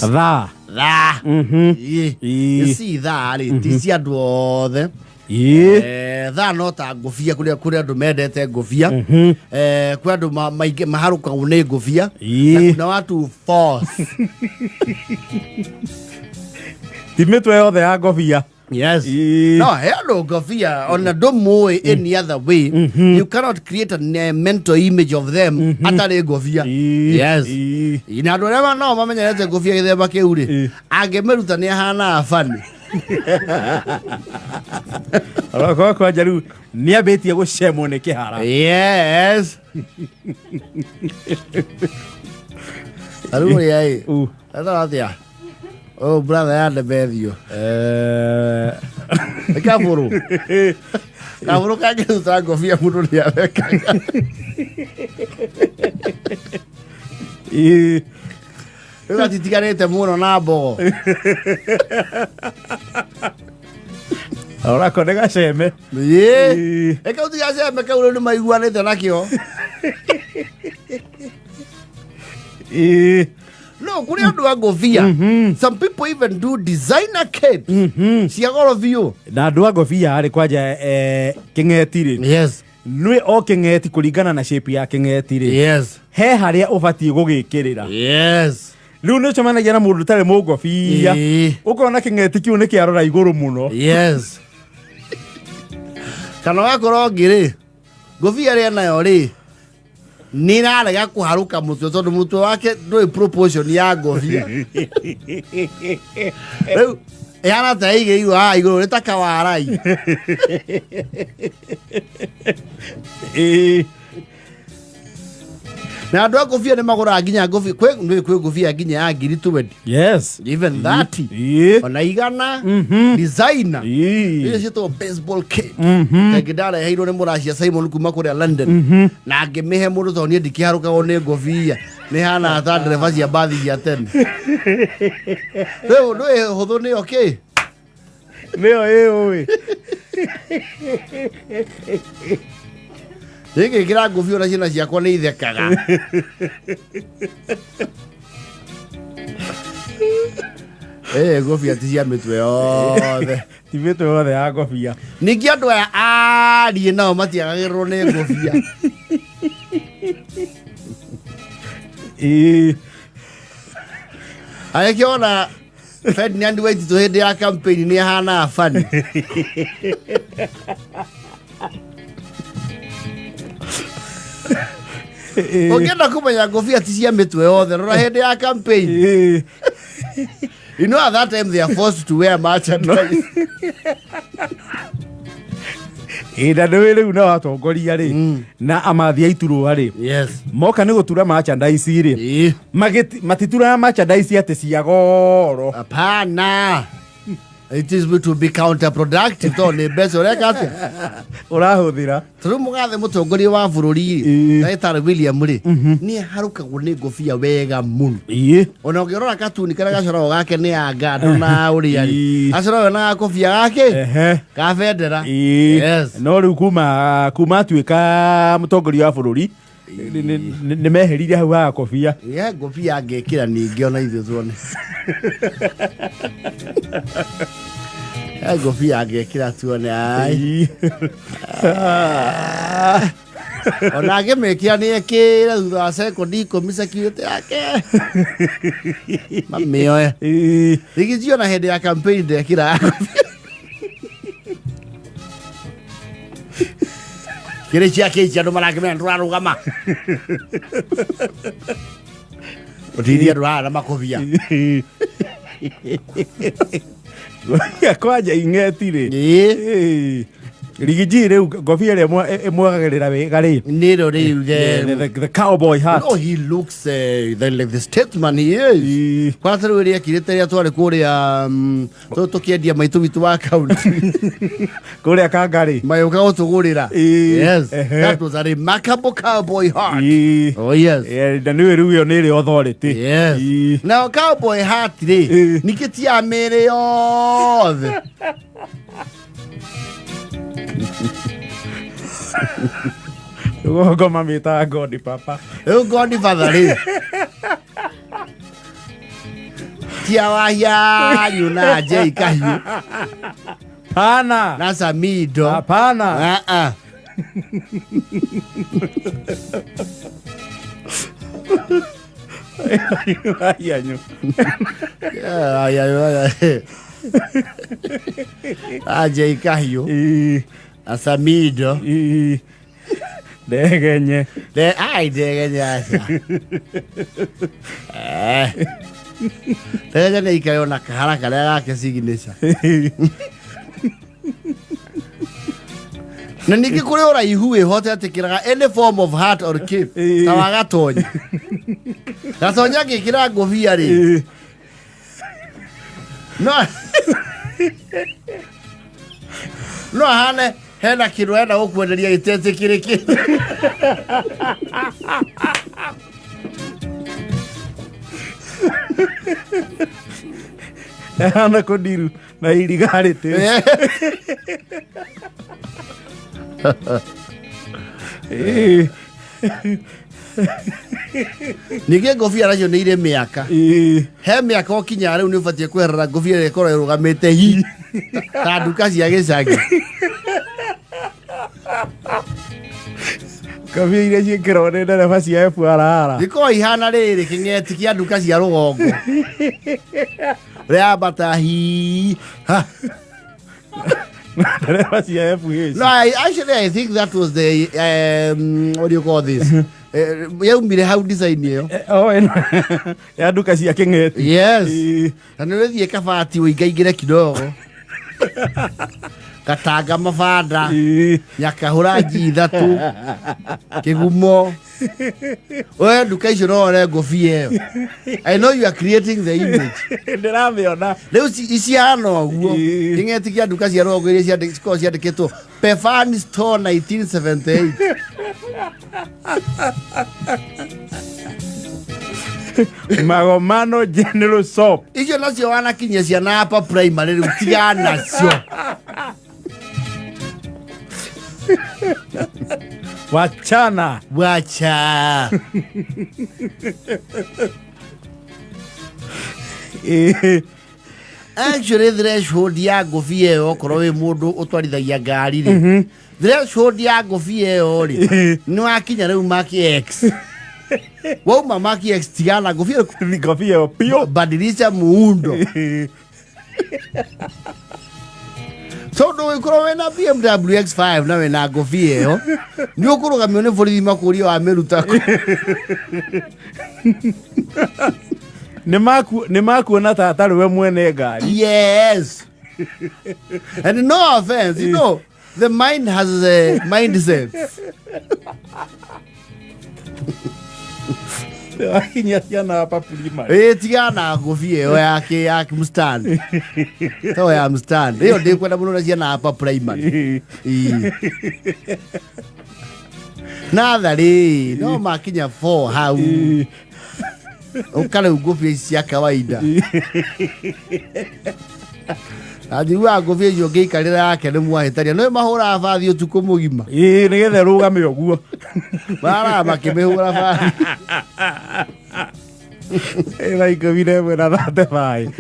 Thaa. Thaa. Ĩĩ. Ici thaa rĩ ti cia andũ othe. Thaa no ta ngũbia, kũrĩa kũrĩ andũ mendete ngũbia. Kwĩ andũ maingĩ maharũkagwo nĩ ngũbia. Na kuna watu force. Ti mĩtwe yothe ya ngobia. Yes. No, he andũ ngobia ona ndũmũĩ any other way. You cannot create a mental image of them atarĩ ngobia. Yes. Na andũ arĩa nao mamenyerete ngobia gĩthemba kĩu rĩ, angĩmĩruta nĩ ahanaga bani. Kwa kwanja rĩu nĩambĩtie gũcemwo nĩ kĩhara. Yes. Rĩu ũrĩa ĩ. Etha atĩa? Oh, brother ya Ndebethio. Nĩ kabũrũ. Kabũrũ kangĩruta ngobia mũndũ nĩ athekaga. Rĩu gatitiganĩte mũno na mbogo. Orako nĩ gaceme. Ĩĩ. Ĩ kau ti gacembe kau rĩu nĩ maiguanĩte nakĩo. No, kũrĩ andũ a ngobia. Some people even do designer capes. Cia goro biũ. Na andũ a ngobia rĩ kwanja kĩng'eti rĩ. Nĩ o kĩng'eti kũringana na shape ya kĩng'eti rĩ. He harĩa ũbatiĩ gũgĩkĩrĩra. Rĩu nĩ ũcemanagia na mũndũ ũtarĩ mũngobia. Ũkona kĩng'eti kĩu nĩ kĩarora igũrũ mũno. Kana wakorwo ũngĩ rĩ, ngobia ĩrĩa nayo rĩ, nĩ ĩrarega kũharũka mũtwe tondũ mũtwe wake ndũrĩ proportion ya ngobia. Rĩu ĩhana ta ĩigĩirwo haha igũrũ nĩ ta kawarai. Na andũ a ngobia nĩ magũraga nginya ngobia, kwĩ ngobia nginya ya ngiri 20. Even 30. Ona igana. Designer. Icio ciĩtagwo baseball cap. Kaingĩ ndareheirwo nĩ mũracia Simon kuma kũrĩa London. Na ngĩmĩhe mũndũ tondũ niĩ ndikĩharũkagwo nĩ ngobia. Nĩ hana ta ndereba cia mbathi cia tene. Rĩu ndũĩ hũthũ nĩyo kĩ? Nĩyo ĩũĩ. Nĩngĩkĩra ngũbia ona ciana ciakwa nĩ ithekaga. Ngũbia ti cia mĩtwe yothe. Ti mĩtwe yothe ya ngũbia. Ningĩ andũ aya ariĩ nao matiagagĩrĩrwo nĩ ngũbia. Agĩkĩona Ferdinand Waititũ hĩndĩ ya campaign nĩ ahanaga funny. Ũngĩenda kũmenya ngũbia ti cia mĩtwe yothe, rora hĩndĩ ya campaign. You know at that time they are forced to wear merchandise. Ĩ na nĩ rĩu no atongoria rĩ na amathi a iturwa rĩ moka nĩ gũtura merchandise rĩ matituraga merchandise atĩ cia goro. Hapana. It is to be counterproductive tondũ nĩ mbeca ũreka atĩa? Ũrahũthĩra. Tondũ mũgathe mũtongoria wa bũrũri rĩ, Ndagĩtarĩ William rĩ, nĩ aharũkagwo nĩ ngũbia wega mũno. Ona ũngĩrora katuni karĩa gacoragwo gake nĩ anga andũ na ũrĩa rĩ, gacoragwo na gakobia gake ka bendera. No rĩu kuma atuĩka mũtongoria wa bũrũri nĩ meheririe hau ha kobia. Ye ngũbia angĩkĩra ningĩ ona ithuĩ tuone. Ye ngũbia angĩkĩra tuone ai. Ona angĩmĩkĩra nĩ ekĩre thutha wa sekondi 10 security yake. Mamĩoe. Rĩngĩ ona hĩndĩ ya campaign ndekĩra. Kĩrĩ cia kĩici andũ marakĩmenya ndũrarũgama. Ũteithie andũ haha na makobia. Kwanja ing'eti rĩ. Rigiji rĩu ngobia ĩrĩa ĩmwagagĩrĩra wega rĩ. Nĩro rĩu the cowboy hat. No, he looks like the statesman he is. Kwanza rĩu ĩrĩa ekirĩte rĩrĩa twarĩ kũrĩa tũkĩendia maitũ witũ wa kaunti. Kũrĩa Kangarĩ. Mayũka gũtũgũrĩra. Yes. That was a remarkable cowboy hat. Oh yes. Na nĩwe rĩu ĩyo nĩ ĩrĩ authority. Yes. Now cowboy hat rĩ, ningĩ ti ya mĩĩrĩ yothe. Rũgongo mamĩtaga Godi papa. Rĩu Godfather rĩ. Ti ya Wahianyu na Njei Kahiũ Hapana. Na Samido. Hapana. Ah, ah. Wahianyu. Yeah, yeah, yeah. Ah, Njei Kahiũ na Samido. Ĩĩ. Ndegenye. De, ai, Ndegenye aca. Eh. Ndegenye nĩ aikare ona kahara karĩa gake signature. Na ningĩ kũrĩ ũraihu wĩho ũtetĩkĩraga any form of hat or cape ta wa Gatonya. Gatonya angĩkĩra ngũbia rĩ, no ahane hena kĩndũ arenda gũkwenderia gĩtetĩkĩrĩkĩ. Ehana kũndiru na iriga rĩtĩ. Ningĩ ngũbia nacio nĩ irĩ mĩaka. He mĩaka ũkinyaga rĩu nĩ ũbatiĩ kweherera ngũbia ĩrĩa ĩkorwo ĩrũgamĩte hi ta nduka cia gĩcagi. Ngobia iria ciĩkĩragwo nĩ ndereba cia FRR. Ikorwo ihana rĩrĩ kĩng'eti kĩa nduka cia rũgongo. Rĩambata hi ha. Ndereba cia FH. No, actually I think that was the what do you call this? Yaumire hau design ĩyo. Oh, ĩno ya nduka cia kĩng'eti. Yes. Na nĩ ũrĩthiĩ kabati ũingaingĩre kidogo. Katanga mabanda. Nyakahũra nji ithatũ. Kĩgumo. We nduka icio no wone ngũbia ĩyo. I know you are creating the image. Ndĩramĩona. Rĩu icihana ũguo. Kĩng'eti kĩa nduka cia rũgongo iria cikoragwo ciandĩkĩtwo Pefan Store 1978. Magomano General Shop. Icio nacio wanakinyia ciana hapa primary rĩu tigana nacio. Wachana. Wacha. Actually threshold ya ngũbia ĩyo okorwo wĩ mũndũ ũtwarithagia ngari rĩ, threshold ya ngũbia ĩyo rĩ, nĩ wakinya rĩu Mark X. Wauma Mark X tigana ngũbia ĩyo. Ngũbia ĩyo piũ. Badilisha muundo. Tondũ ũngĩkorwo wĩna BMW X5 na wĩna ngũbia ĩyo, nĩ ũkũrũgamio nĩ borithi makũrie wamĩruta kũ. Nĩ makuona ta atarĩ we mwene ngari. Yes. And no offense, you know, the mind has a mindset. Wakinyia ciana hapa primary. Tigana ngũbia ĩyo yake ya mstani. To ya mstani. Ĩyo ndĩkwenda mũno na ciana hapa primary. Natharĩ, no makinya 4 hau. Ũka rĩu ngũbia ici cia kawaida. Na njiguaga ngũbia icio ũngĩikarĩra yake nĩ mwahĩtania. Nĩ mahũraga bathi ũtukũ mũgima. Nĩgetha ĩrũgame ũguo. Maraga makĩmĩhũra bathi. 11:35.